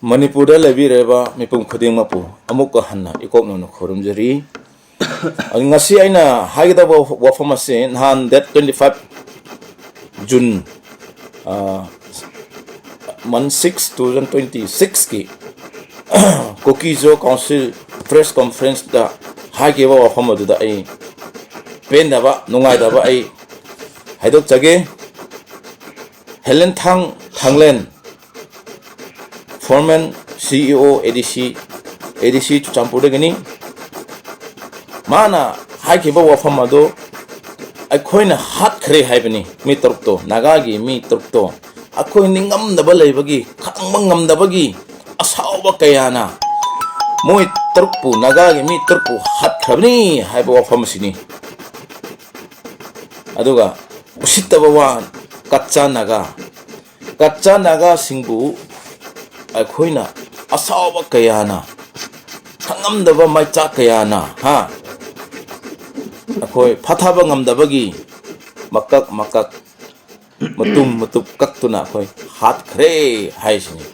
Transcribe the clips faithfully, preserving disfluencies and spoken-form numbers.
ꯃꯅꯤꯄꯨꯔꯗ ꯂꯩꯕꯤꯔꯤꯕ ꯃꯤꯄꯨꯝ ꯈꯨꯗꯤꯡꯃꯛꯄꯨ ꯑꯃꯨꯛꯀ ꯍꯟꯅ ꯏꯀꯣꯛ ꯅꯧꯅ ꯈꯨꯔꯨꯝꯖꯔꯤ꯫ ꯑꯗꯨ ꯉꯁꯤ ꯑꯩꯅ ꯍꯥꯏꯒꯗꯕ ꯋꯥꯐꯝ ꯑꯁꯤ ꯅꯍꯥꯟ date twenty five June, ꯑ, month six, two thousand twenty sixꯀꯤ Kuki Zo Council press conferenceꯇ ꯍꯥꯏꯈꯤꯕ ꯋꯥꯐꯝ ꯑꯗꯨꯗ ꯑꯩ ꯄꯦꯟꯗꯕ, ꯅꯨꯡꯉꯥꯏꯇꯕ ꯑꯩ ꯍꯥꯏꯗꯣꯛꯆꯒꯦ꯫ ꯍꯦꯂꯦꯟꯊꯥꯡ ꯊꯥꯡꯂꯦꯟ, former CEO ADC, ADC ꯆꯨꯔꯆꯥꯟꯄꯨꯔꯗꯒꯤꯅꯤ꯫ ꯃꯥꯅ ꯍꯥꯏꯈꯤꯕ ꯋꯥꯐꯝ ꯑꯗꯨ ꯑꯩꯈꯣꯏꯅ ꯍꯥꯠꯈ꯭ꯔꯦ ꯍꯥꯏꯕꯅꯤ꯫ ꯃꯤ ꯇꯔꯨꯛꯇꯣ, ꯅꯥꯒꯥꯒꯤ ꯃꯤ ꯇꯔꯨꯛꯇꯣ ꯑꯩꯈꯣꯏ ꯅꯤꯡꯉꯝꯗꯕ ꯂꯩꯕꯒꯤ, ꯈꯥꯡꯕ ꯉꯝꯗꯕꯒꯤ ꯑꯁꯥꯎꯕ ꯀꯌꯥꯅ ꯃꯣꯏ ꯇꯔꯨꯛꯄꯨ, ꯅꯥꯒꯥꯒꯤ ꯃꯤ ꯇꯔꯨꯛꯄꯨ ꯍꯥꯠꯈ꯭ꯔꯕꯅꯤ ꯍꯥꯏꯕ ꯋꯥꯐꯝ ꯑꯁꯤꯅꯤ꯫ ꯑꯗꯨꯒ ꯎꯁꯤꯠꯇꯕ ꯋꯥ, ꯀꯠꯆꯥ ꯅꯥꯒꯥ, ꯀꯠꯆꯥ ꯅꯥꯒꯥꯁꯤꯡꯕꯨ ꯑꯩꯈꯣꯏꯅ ꯑꯁꯥꯎꯕ ꯀꯌꯥꯅ, ꯈꯪꯉꯝꯗꯕ ꯃꯩꯆꯥꯛ ꯀꯌꯥꯅ, ꯍꯥ, ꯑꯩꯈꯣꯏ ꯐꯥꯊꯕ ꯉꯝꯗꯕꯒꯤ ꯃꯀꯛ ꯃꯀꯛ, ꯃꯇꯨꯝ ꯃꯇꯨꯞ ꯀꯛꯇꯨꯅ ꯑꯩꯈꯣꯏ ꯍꯥꯠꯈ꯭ꯔꯦ ꯍꯥꯏꯁꯤꯅꯤ꯫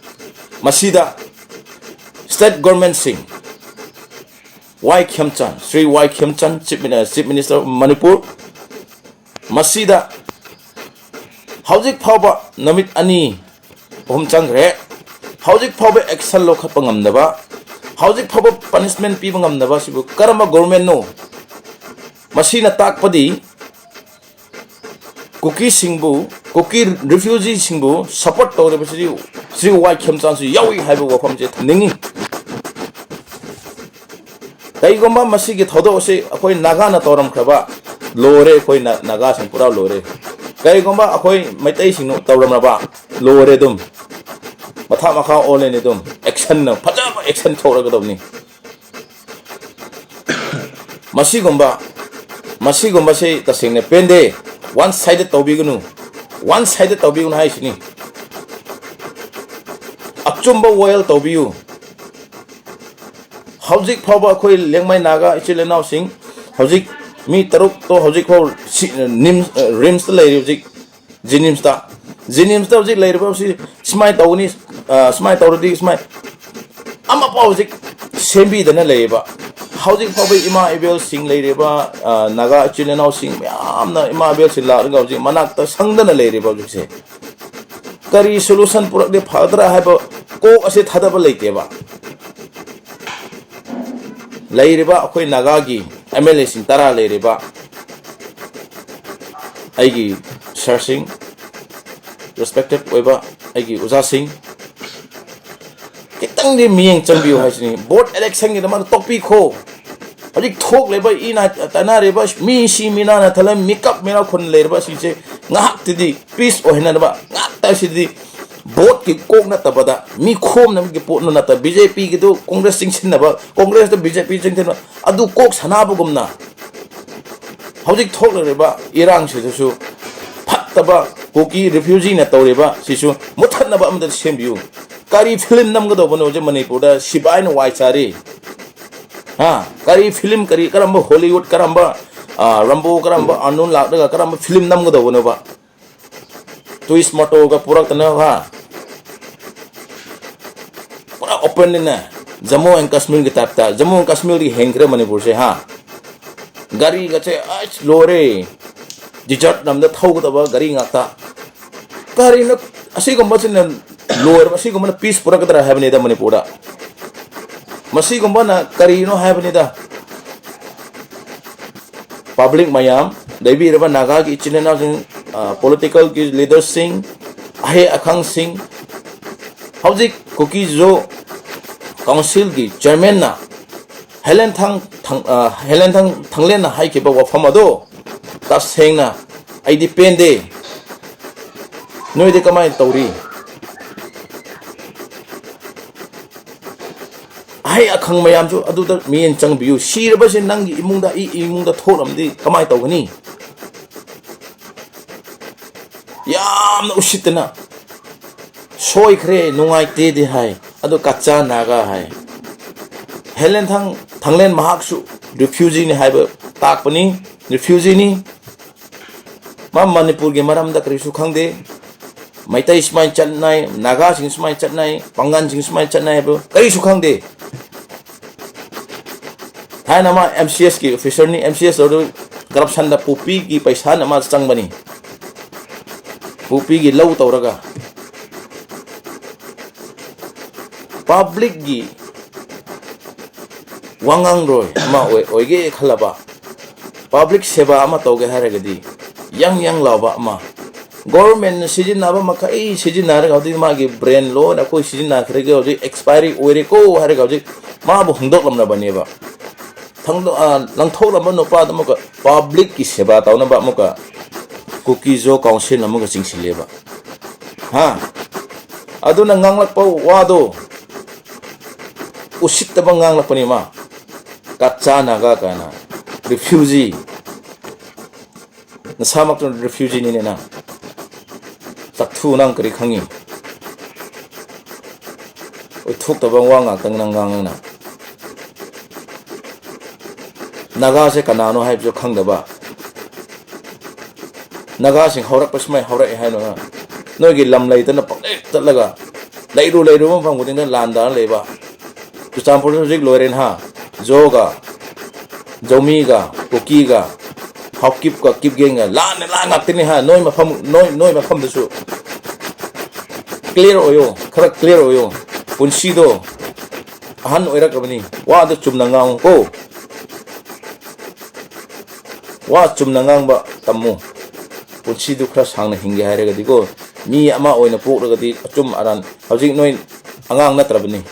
ꯃꯁꯤꯗ state governmentꯁꯤꯡ, Y ꯈꯦꯝꯆꯥꯟ, Shri Y ꯈꯦꯝꯆꯥꯟ, Chief Min-, Chief Minister of Manipur, ꯃꯁꯤꯗ ꯍꯧꯖꯤꯛ ꯐꯥꯎꯕ ꯅꯨꯃꯤꯠ ꯑꯅꯤ ꯑꯍꯨꯝ ꯆꯪꯈ꯭ꯔꯦ꯫ ꯍꯧꯖꯤꯛ ꯐꯥꯎꯕ action ꯂꯧꯈꯠꯄ ꯉꯝꯗꯕ, ꯍꯧꯖꯤꯛ ꯐꯥꯎꯕ punishment ꯄꯤꯕ ꯉꯝꯗꯕ ꯑꯁꯤꯕꯨ ꯀꯔꯝꯕ governmentꯅꯣ? ꯃꯁꯤꯅ ꯇꯥꯛꯄꯗꯤ ꯀꯨꯀꯤꯁꯤꯡꯕꯨ, ꯀꯨꯀꯤ refugeeꯁꯤꯡꯕꯨ support ꯇꯧꯔꯤꯕꯁꯤꯗꯤ ꯁ꯭ꯔꯤ ꯋꯥꯏ ꯈꯦꯝꯆꯥꯟꯁꯨ ꯌꯥꯎꯏ ꯍꯥꯏꯕ ꯋꯥꯐꯝꯁꯦ ꯊꯝꯅꯤꯡꯉꯤ꯫ ꯀꯩꯒꯨꯝꯕ ꯃꯁꯤꯒꯤ ꯊꯧꯗꯣꯛ ꯑꯁꯤ ꯑꯩꯈꯣꯏ ꯅꯥꯒꯥꯅ ꯇꯧꯔꯝꯈ꯭ꯔꯕ, ꯂꯣꯏꯔꯦ, ꯑꯩꯈꯣꯏ ꯅꯥ-, ꯅꯥꯒꯥꯁꯤꯡ ꯄꯨꯔꯥ ꯂꯣꯏꯔꯦ꯫ ꯀꯩꯒꯨꯝꯕ ꯑꯩꯈꯣꯏ ꯃꯩꯇꯩꯁꯤꯡꯅ ꯇꯧꯔꯝꯂꯕ, ꯂꯣꯏꯔꯦ ꯑꯗꯨꯝ꯫ ꯃꯊꯛ ꯃꯈꯥ ꯑꯣꯜꯂꯅꯤ ꯑꯗꯨꯝ꯫ Actionꯅ, ꯐꯖꯕ action ꯊꯣꯛꯂꯛꯀꯗꯕꯅꯤ꯫ ꯃꯁꯤꯒꯨꯝꯕ, ꯃꯁꯤꯒꯨꯝꯕꯁꯤ ꯇꯁꯦꯡꯅ ꯄꯦꯟꯗꯦ꯫ One sided ꯇꯧꯕꯤꯒꯅꯨ꯫ One sided ꯇꯧꯕꯤꯒꯅꯨ ꯍꯥꯏꯁꯤꯅꯤ꯫ ꯑꯆꯨꯝꯕ ꯋꯥꯌꯦꯜ ꯇꯧꯕꯤꯌꯨ꯫ ꯍꯧꯖꯤꯛ ꯐꯥꯎꯕ ꯑꯩꯈꯣꯏ ꯂꯦꯡꯃꯩ ꯅꯥꯒꯥ ꯏꯆꯤꯜ ꯏꯅꯥꯎꯁꯤꯡ ꯍꯧꯖꯤꯛ ꯃꯤ ꯇꯔꯨꯛꯇꯣ ꯍꯧꯖꯤꯛ ꯐꯥꯎ ꯁꯤ-, ꯅꯤꯝꯁ, ꯔꯤꯝꯁꯇ ꯂꯩꯔꯤ ꯍꯧꯖꯤꯛ꯫ ꯖꯤꯅꯤꯝꯁꯇ, ꯖꯤꯅꯤꯝꯁꯇ ꯍꯧꯖꯤꯛ ꯂꯩꯔꯤꯕ ꯑꯁꯤ ꯁꯨꯃꯥꯏꯅ ꯇꯧꯒꯅꯤ, ꯑ, ꯁꯨꯃꯥꯏꯅ ꯇꯧꯔꯗꯤ ꯁꯨꯃꯥꯏ ꯑꯃꯐꯥꯎ ꯍꯧꯖꯤꯛ ꯁꯦꯝꯕꯤꯗꯅ ꯂꯩꯌꯦꯕ꯫ ꯍꯧꯖꯤꯛ ꯐꯥꯎꯕ ꯏꯃꯥ ꯏꯕꯦꯜꯁꯤꯡ ꯂꯩꯔꯤꯕ, ꯑ, ꯅꯥꯒꯥ ꯏꯆꯤꯜ ꯏꯅꯥꯎꯁꯤꯡ ꯃꯌꯥꯝꯅ ꯏꯃꯥ ꯏꯕꯦꯜꯁꯤꯡ ꯂꯥꯛꯂꯒ ꯍꯧꯖꯤꯛ ꯃꯅꯥꯛꯇ ꯁꯪꯗꯅ ꯂꯩꯔꯤꯕ ꯍꯧꯖꯤꯛꯁꯦ꯫ ꯀꯔꯤ solution ꯄꯨꯔꯛꯂꯗꯤ ꯐꯒꯗ꯭ꯔꯥ ꯍꯥꯏꯕ ꯀꯣꯛ ꯑꯁꯤ ꯊꯥꯗꯕ ꯂꯩꯇꯦꯕ꯫ ꯂꯩꯔꯤꯕ ꯑꯩꯈꯣꯏ ꯅꯥꯒꯥꯒꯤ M L A ꯁꯤꯡ ꯇꯔꯥ ꯂꯩꯔꯤꯕ ꯑꯩꯒꯤ ꯁꯥꯔꯁꯤꯡ, respected ꯑꯣꯏꯕ ꯑꯩꯒꯤ ꯑꯣꯖꯥꯁꯤꯡ, ꯈꯤꯇꯪꯗꯤ ꯃꯤꯠꯌꯦꯡ ꯆꯪꯕꯤꯌꯨ ꯍꯥꯏꯁꯤꯅꯤ꯫ Board election ꯒꯤꯗꯃꯛꯇ ꯇꯣꯛꯄꯤꯈꯣ꯫ ꯍꯧꯖꯤꯛ ꯊꯣꯛꯂꯤꯕ ꯏꯅꯥ ꯇꯥꯅꯔꯤꯕ ꯃꯤ ꯁꯤ ꯃꯤ ꯅꯥꯅ ꯊꯜꯂ ꯃꯤꯀꯞ ꯃꯤꯔꯥ ꯈꯨꯟ ꯂꯩꯔꯤꯕ ꯑꯁꯤꯁꯦ ꯉꯥꯏꯍꯥꯛꯇꯗꯤ peace ꯑꯣꯏꯍꯟꯅꯕ ꯉꯥꯛꯇ ꯑꯁꯤꯗꯤ vote ꯀꯤ ꯀꯣꯛ ꯅꯠꯇꯕꯗ ꯃꯤ ꯈꯣꯝꯅꯕꯒꯤ ꯄꯣꯠꯅ ꯅꯠꯇꯕ B J P ꯒꯤꯗꯨ Congress ꯆꯤꯡꯁꯤꯟꯅꯕ, Congress ꯇ B J P ꯆꯤꯡꯁꯤꯟꯕ ꯑꯗꯨ ꯀꯣꯛ ꯁꯥꯟꯅꯕꯒꯨꯝꯅ ꯍꯧꯖꯤꯛ ꯊꯣꯛꯂꯤꯕ ꯏꯔꯥꯡꯁꯤꯗꯁꯨ ꯐꯠꯇꯕ ꯀꯨꯀꯤ refugee ꯅ ꯇꯧꯔꯤꯕ ꯁꯤꯁꯨ ꯃꯨꯠꯊꯠꯅꯕ ꯑꯃꯗ ꯁꯦꯝꯕꯤꯌꯨ꯫ ꯀꯔꯤ film ꯅꯝꯒꯗꯧꯕꯅꯣ ꯍꯧꯖꯤꯛ ꯃꯅꯤꯄꯨꯔꯗ? ꯁꯤꯕꯥꯏꯅ ꯋꯥꯏ ꯆꯥꯔꯤ꯫ ꯍꯥ? ꯀꯔꯤ film, ꯀꯔꯤ, ꯀꯔꯝꯕ Hollywood, ꯀꯔꯝꯕ, ꯑ, Rambo, ꯀꯔꯝꯕ Arnold ꯂꯥꯛꯂꯒ ꯀꯔꯝꯕ film ꯅꯝꯒꯗꯧꯕꯅꯣꯕ? Twist ꯃꯣꯇꯣꯒ ꯄꯨꯔꯛꯇꯅ, ꯍꯥ? ꯄꯨꯔꯥ open ꯅꯤꯅꯦ꯫ Jammu and Kashmir ꯒꯤ type ꯇ꯫ Jammu and Kashmir ꯗꯒꯤ ꯍꯦꯟꯈ꯭ꯔꯦ ꯃꯅꯤꯄꯨꯔꯁꯦ, ꯍꯥ? ꯒꯥꯔꯤꯒꯁꯦ ꯑꯁ ꯂꯣꯏꯔꯦ꯫ Desert ꯂꯝꯗ ꯊꯧꯒꯗꯕ ꯒꯥꯔꯤ ꯉꯥꯛꯇ꯫ ꯀꯔꯤꯅꯣ ꯑꯁꯤꯒꯨꯝꯕꯁꯤꯅ ꯂꯣꯏꯔꯕ, ꯑꯁꯤꯒꯨꯝꯕꯅ peace ꯄꯨꯔꯛꯀꯗ꯭ꯔꯥ ꯍꯥꯏꯕꯅꯤꯗ ꯃꯅꯤꯄꯨꯔꯗ꯫ ꯃꯁꯤꯒꯨꯝꯕꯅ ꯀꯔꯤꯅꯣ ꯍꯥꯏꯕꯅꯤꯗ꯫ Public ꯃꯌꯥꯝ, ꯂꯩꯕꯤꯔꯕ ꯅꯥꯒꯥꯒꯤ ꯏꯆꯤꯜ ꯏꯅꯥꯎꯁꯤꯡ, ꯑ, political ꯒꯤ leader ꯁꯤꯡ, ꯑꯍꯩ ꯑꯈꯪꯁꯤꯡ, ꯍꯧꯖꯤꯛ ꯀꯨꯀꯤ ꯖꯣ council ꯒꯤ chairman ꯅ ꯍꯦꯂꯦꯟꯊꯥꯡ ꯊꯥꯡ-, ꯑ, ꯍꯦꯂꯦꯟꯊꯥꯡ ꯊꯥꯡꯂꯦꯟꯅ ꯍꯥꯏꯈꯤꯕ ꯋꯥꯐꯝ ꯑꯗꯣ ꯇꯁꯦꯡꯅ ꯑꯩꯗꯤ ꯄꯦꯟꯗꯦ꯫ ꯅꯣꯏꯗꯤ ꯀꯃꯥꯏꯅ ꯇꯧꯔꯤ? ꯑꯍꯩ ꯑꯈꯪ ꯃꯌꯥꯝꯁꯨ ꯑꯗꯨꯗ ꯃꯤꯠꯌꯦꯡ ꯆꯪꯕꯤꯌꯨ꯫ ꯁꯤꯔꯕꯁꯦ ꯅꯪꯒꯤ ꯏꯃꯨꯡꯗ, ꯑꯩ ꯏꯃꯨꯡꯗ ꯊꯣꯛꯂꯝꯗꯤ ꯀꯃꯥꯏꯅ ꯇꯧꯒꯅꯤ? ꯌꯥꯝꯅ ꯎꯁꯤꯠꯇꯅ ꯁꯣꯏꯈ꯭ꯔꯦ, ꯅꯨꯡꯉꯥꯏꯇꯦꯗꯤ ꯍꯥꯏ, ꯑꯗꯨ ꯀꯆꯥ ꯅꯥꯒꯥ ꯍꯥꯏ꯫ ꯍꯦꯂꯦꯟꯊꯥꯡ ꯊꯥꯡꯂꯦꯟ ꯃꯍꯥꯛꯁꯨ refugee ꯅꯤ ꯍꯥꯏꯕ ꯇꯥꯛꯄꯅꯤ, refugee ꯅꯤ꯫ ꯃꯥ ꯃꯅꯤꯄꯨꯔꯒꯤ ꯃꯔꯝꯗ ꯀꯔꯤꯁꯨ ꯈꯪꯗꯦ꯫ ꯃꯩꯇꯩ ꯁꯨꯃꯥꯏꯅ ꯆꯠꯅꯩ, ꯅꯥꯒꯥꯁꯤꯡ ꯁꯨꯃꯥꯏꯅ ꯆꯠꯅꯩ, ꯄꯥꯡꯒꯟꯁꯤꯡ ꯁꯨꯃꯥꯏꯅ ꯆꯠꯅꯩ ꯍꯥꯏꯕ ꯀꯔꯤꯁꯨ ꯈꯪꯗꯦ꯫ ꯊꯥꯏꯅ ꯃꯥ M C S ꯀꯤ officer ꯅꯤ, M C S ꯇꯧꯔ corruption ꯗ ꯄꯣꯄꯤꯒꯤ ꯄꯩꯁꯥꯅ ꯃꯥ ꯆꯪꯕꯅꯤ꯫ ꯄꯣꯄꯤꯒꯤ ꯂꯧ ꯇꯧꯔꯒ public ꯀꯤ ꯋꯥꯉꯥꯡꯂꯣꯏ ꯑꯃ ꯑꯣꯏ-, ꯑꯣꯏꯒꯦ ꯈꯜꯂꯕ, public ꯁꯦꯕꯥ ꯑꯃ ꯇꯧꯒꯦ ꯍꯥꯏꯔꯒꯗꯤ ꯌꯪ ꯌꯪ ꯂꯥꯎꯕ ꯑꯃ, government ꯅ ꯁꯤꯖꯤꯟꯅꯕ ꯃꯈꯩ ꯁꯤꯖꯤꯟꯅꯔꯒ ꯍꯧꯖꯤꯛ ꯃꯥꯒꯤ brain ꯂꯣꯏꯅ ꯑꯩꯈꯣꯏ ꯁꯤꯖꯤꯟꯅꯈ꯭ꯔꯒꯦ, ꯍꯧꯖꯤꯛ expiry ꯑꯣꯏꯔꯦꯀꯣ ꯍꯥꯏꯔꯒ ꯍꯧꯖꯤꯛ ꯃꯥꯕꯨ ꯍꯣꯡꯗꯣꯛꯂꯝꯂꯕꯅꯦꯕ꯫ ꯊꯪꯗꯣ-, ꯑ, ꯂꯪꯊꯣꯛꯂꯝꯕ ꯅꯨꯄꯥꯗꯨ ꯑꯃꯨꯛꯀ public ꯀꯤ ꯁꯦꯕꯥ ꯇꯧꯅꯕ ꯑꯃꯨꯛꯀ ꯀꯨꯀꯤ ꯖꯣ council ꯅ ꯑꯃꯨꯛꯀ ꯆꯤꯡꯁꯤꯜꯂꯦꯕ꯫ ꯍꯥ? ꯑꯗꯨꯅ ꯉꯥꯡꯂꯛꯄ ꯋꯥꯗꯣ ꯎꯁꯤꯠꯇꯕ ꯉꯥꯡꯂꯛꯄꯅꯤ ꯃꯥ꯫ ꯀꯠꯆꯥ ꯅꯥꯒꯥ ꯀꯥꯏꯅ, refugee꯫ ꯅꯁꯥꯃꯛꯇꯨ refugee ꯅꯤꯅꯦ ꯅꯪ꯫ ꯆꯠꯊꯨ, ꯅꯪ ꯀꯔꯤ ꯈꯪꯉꯤ? ꯑꯣꯏꯊꯣꯛꯇꯕ ꯋꯥ ꯉꯥꯛꯇꯪ ꯅꯪ ꯉꯥꯡꯉꯅ꯫ ꯅꯥꯒꯥꯁꯦ ꯀꯅꯥꯅꯣ ꯍꯥꯏꯕꯁꯨ ꯈꯪꯗꯕ꯫ ꯅꯥꯒꯥꯁꯤꯡ ꯍꯧꯔꯛꯄ ꯁꯨꯃꯥꯏꯅ ꯍꯧꯔꯛꯑꯦ ꯍꯥꯏꯅꯣ ꯅꯪ? ꯅꯣꯏꯒꯤ ꯂꯝ ꯂꯩꯇꯅ ꯄꯪꯂꯩ ꯆꯠꯂꯒ ꯂꯩꯔꯨ ꯂꯩꯔꯨꯕ ꯃꯐꯝ ꯈꯨꯗꯤꯡꯗ ꯂꯥꯟꯗꯥꯔ ꯂꯩꯕ꯫ ꯆꯨꯔꯆꯥꯟꯄꯨꯔꯗ ꯍꯧꯖꯤꯛ ꯂꯣꯏꯔꯦ ꯅꯍꯥ꯫ ꯖꯣꯒ, ꯖꯧꯃꯤꯒ, ꯀꯨꯀꯤꯒ, ꯍꯥꯎꯀꯤꯞꯀ, ꯀꯤꯞꯒꯦꯡꯒ ꯂꯥꯟꯅ ꯂꯥꯟ ꯉꯥꯛꯇꯅꯤ ꯍꯥ꯫ ꯅꯣꯏ ꯃꯐꯝ, ꯅꯣꯏ, ꯅꯣꯏ ꯃꯐꯝꯗꯁꯨ clear ꯑꯣꯏꯌꯣ, ꯈꯔ clear ꯑꯣꯏꯌꯣ꯫ ꯄꯨꯟꯁꯤꯗꯣ ꯑꯍꯟ ꯑꯣꯏꯔꯛꯂꯕꯅꯤ, ꯋꯥꯗꯣ ꯆꯨꯝꯅ ꯉꯥꯡꯉꯨꯀꯣ꯫ ꯋꯥ ꯆꯨꯝꯅ ꯉꯥꯡꯕ ꯇꯝꯃꯨ꯫ ꯄꯨꯟꯁꯤꯗꯨ ꯈꯔ ꯁꯥꯡꯅ ꯍꯤꯡꯒꯦ ꯍꯥꯏꯔꯒꯗꯤꯀꯣ, ꯃꯤ ꯑꯃ ꯑꯣꯏꯅ ꯄꯣꯛꯂꯒꯗꯤ ꯑꯆꯨꯝ ꯑꯔꯥꯟ, ꯍꯧꯖꯤꯛ ꯅꯣꯏ ꯑꯉꯥꯡ ꯅꯠꯇ꯭ꯔꯕꯅꯤ꯫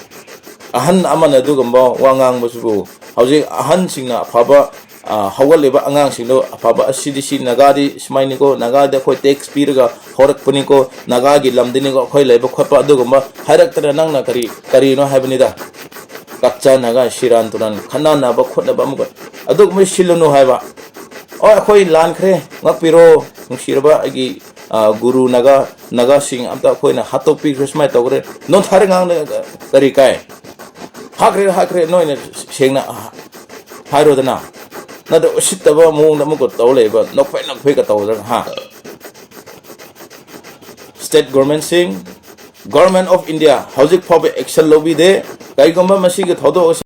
ꯑꯍꯟ ꯑꯃꯅ ꯑꯗꯨꯒꯨꯝꯕ ꯋꯥ ꯉꯥꯡꯕꯁꯤꯕꯨ ꯍꯧꯖꯤꯛ ꯑꯍꯟꯁꯤꯡꯅ ꯑꯐꯕ, ꯑ, ꯍꯧꯒꯠꯂꯤꯕ ꯑꯉꯥꯡꯁꯤꯡꯗꯣ ꯑꯐꯕ, "ꯑꯁꯤꯗꯤ ꯁꯤ ꯅꯥꯒꯥꯗꯤ ꯁꯨꯃꯥꯏꯅꯀꯣ, ꯅꯥꯒꯥꯗꯤ ꯑꯩꯈꯣꯏ tax ꯄꯤꯔꯒ ꯍꯧꯔꯛꯄꯅꯤꯀꯣ, ꯅꯥꯒꯥꯒꯤ ꯂꯝꯗꯤꯅꯤꯀꯣ ꯑꯩꯈꯣꯏ ꯂꯩꯕ ꯈꯣꯠꯄ" ꯑꯗꯨꯒꯨꯝꯕ ꯍꯥꯏꯔꯛꯇꯅ ꯅꯪꯅ ꯀꯔꯤ, ꯀꯔꯤꯅꯣ ꯍꯥꯏꯕꯅꯤꯗ꯫ ꯀꯛꯆꯥ ꯅꯥꯒꯥ, ꯁꯤꯔꯥꯟ ꯇꯨꯔꯥꯟ ꯈꯠꯅꯅꯕ ꯈꯣꯠꯅꯕ ꯑꯃꯨꯛꯀ ꯑꯗꯨꯒꯨꯝꯕ ꯁꯤꯜꯂꯨꯅꯨ ꯍꯥꯏꯕ꯫ "ꯑꯣ, ꯑꯩꯈꯣꯏ ꯂꯥꯟꯈ꯭ꯔꯦ, ꯉꯥꯛꯄꯤꯔꯣ, ꯅꯨꯡꯁꯤꯔꯕ ꯑꯩꯒꯤ, ꯑ, ꯒꯨꯔꯨ ꯅꯥꯒꯥ, ꯅꯥꯒꯥꯁꯤꯡ ꯑꯝꯇ ꯑꯩꯈꯣꯏꯅ ꯍꯥꯠꯇꯣꯛꯄꯤꯈ꯭ꯔꯦ, ꯁꯨꯃꯥꯏꯅ ꯇꯧꯈ꯭ꯔꯦ", ꯅꯣꯟꯊꯥꯔ ꯉꯥꯡꯅ ꯀꯔꯤ ꯀꯥꯏ? "ꯍꯥꯠꯈ꯭ꯔꯦ, ꯍꯥꯠꯈ꯭ꯔꯦ", ꯅꯣꯏꯅ ꯁꯦꯡꯅ ꯍꯥꯏꯔꯣꯗꯅ꯫ ꯅꯠꯇ꯭ꯔ ꯎꯁꯤꯠꯇꯕ ꯃꯑꯣꯡꯗ ꯑꯃꯨꯛꯀ ꯇꯧ ꯂꯩꯕ, ꯅꯣꯛꯐꯦꯠ ꯅꯣꯛꯐꯦꯠꯀ ꯇꯧꯗꯅ, ꯍꯥ? ꯁ꯭ꯇꯦꯠ ꯒꯣꯔꯃꯦꯟꯁꯤꯡ, ꯒꯣꯔꯃꯦꯟ ꯑꯣꯐ ꯏꯟꯗꯤꯌꯥ ꯍꯧꯖꯤꯛ ꯐꯥꯎꯕ ꯑꯦꯛꯁꯟ ꯂꯧꯕꯤꯗꯦ꯫ ꯀꯔꯤꯒꯨꯝꯕ ꯃꯁꯤꯒꯤ ꯊꯧꯗꯣꯛ ꯑꯁꯤ